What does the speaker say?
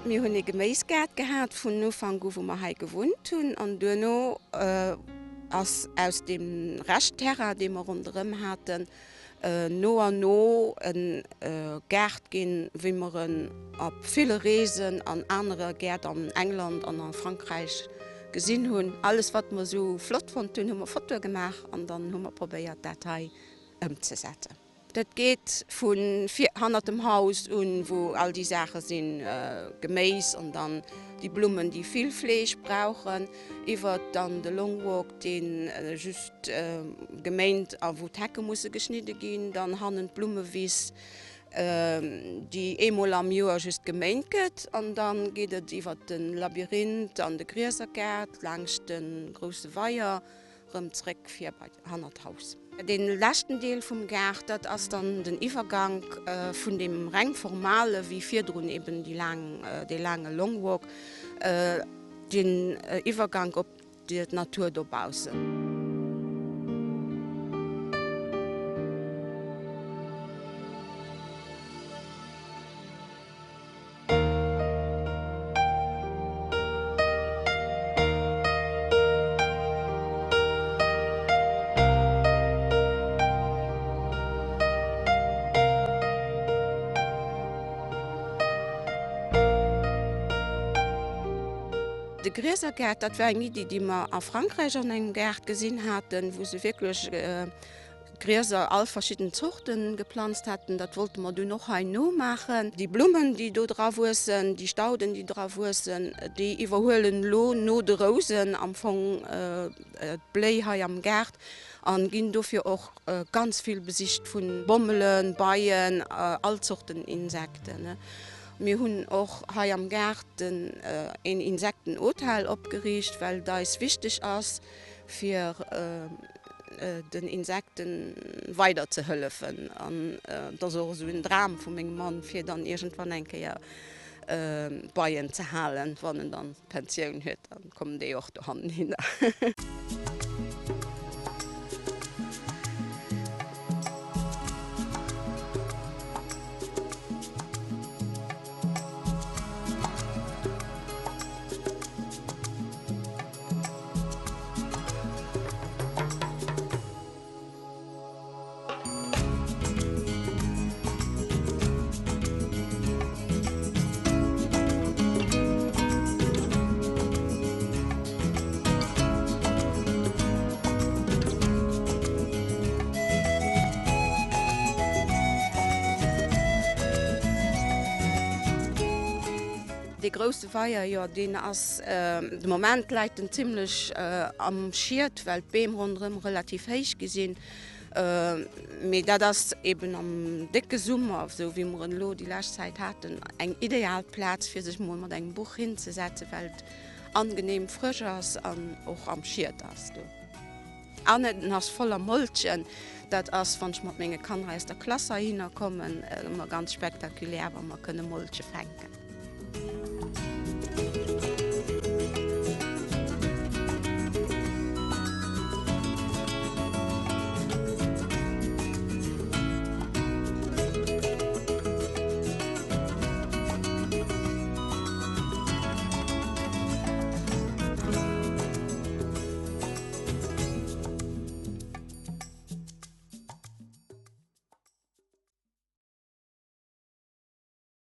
Mir hunn ee Geméisgaart gehat vun Ufank u wou mer hei gewunnt hunn an duerno ass aus deem Rescht Terrain, dee mer ronderëm haten, no an no e Gaart ginn, wéi mer en op ville Reesen an anere Gäert an England an a Frankräich gesinn hunn. Alles wat mer esou flott fonnt hunn, hu mer Fotoe gemaach an dann hu mer probéiert dat hei ëmzesetzen. Dat geet vu vir hannert dem Haus un, wou all déi Saache sinn, Geméis an dann déi Blummen, déi vill Fleeg brauchen, iwwert dann de Long Walk, dee just geméint a wou d'Hecke musse geschnidde ginn, dann hannen d'Blummewiss, déi eemol am Joer just geméint gëtt an da geet et iwwert de Labyrinth an de Griesergaart laangscht de grousse Weier. Rëm zréck fir bei hannert d'Haus. Dee leschten Deel vum Gaart, dat ass dann den Iwwergank vun deem reng formale, wéi virdrun eben déi laang, dee laange Long Walk, den Iwwergank op d'Natur dobaussen. De Griesergaart, dat war eng Iddi, déi mer a Frankräich an engem Gaart gesinn haten, wou se wierklech Grieser all verschidden Zorten geplanzt haten. Dat wollte mer dunn och hei nomaachen. Déi Blummen, déi do dra wuessen, déi Stauden, déi dra wuessen, déi iwwerhuelen elo no de Rousen am Fong d'Bléi hei am Gaart an ginn dofir och ganz vill besicht vu Bommelen, Beien, all Zorten Insekten. Mir hunn och hei am Gaart een Insektenhotel opgeriicht, well et eis wichteg ass, fir den Insekten weider ze hëllefen. An et ass och esou en Dram vu mengem Mann, fir dann iergendwann eng Kéier Beien ze halen, wann en dann d'Pensioun huet, dann kommen déi och dohannen hinner. Dee grousse Weier, jo, deen ass, de Moment läit en zimlech am Schiet, well d'Beem ronderëm relativ héich gi sinn. Mee dat ass eben am décke Summer, esou wéi mer en elo déi lescht Zäit haten, eng ideal Plaz, fir sech mol mat engem Buch hinzesetzen, well et angenehm frësch ass an och am Schiet ass do. An en ass voller Molchen. Dat ass, wann ech mat menge Kanner aus der Klass heihinner kommen, ëmmer ganz spektakulär, wa mer kënne Molche fänken.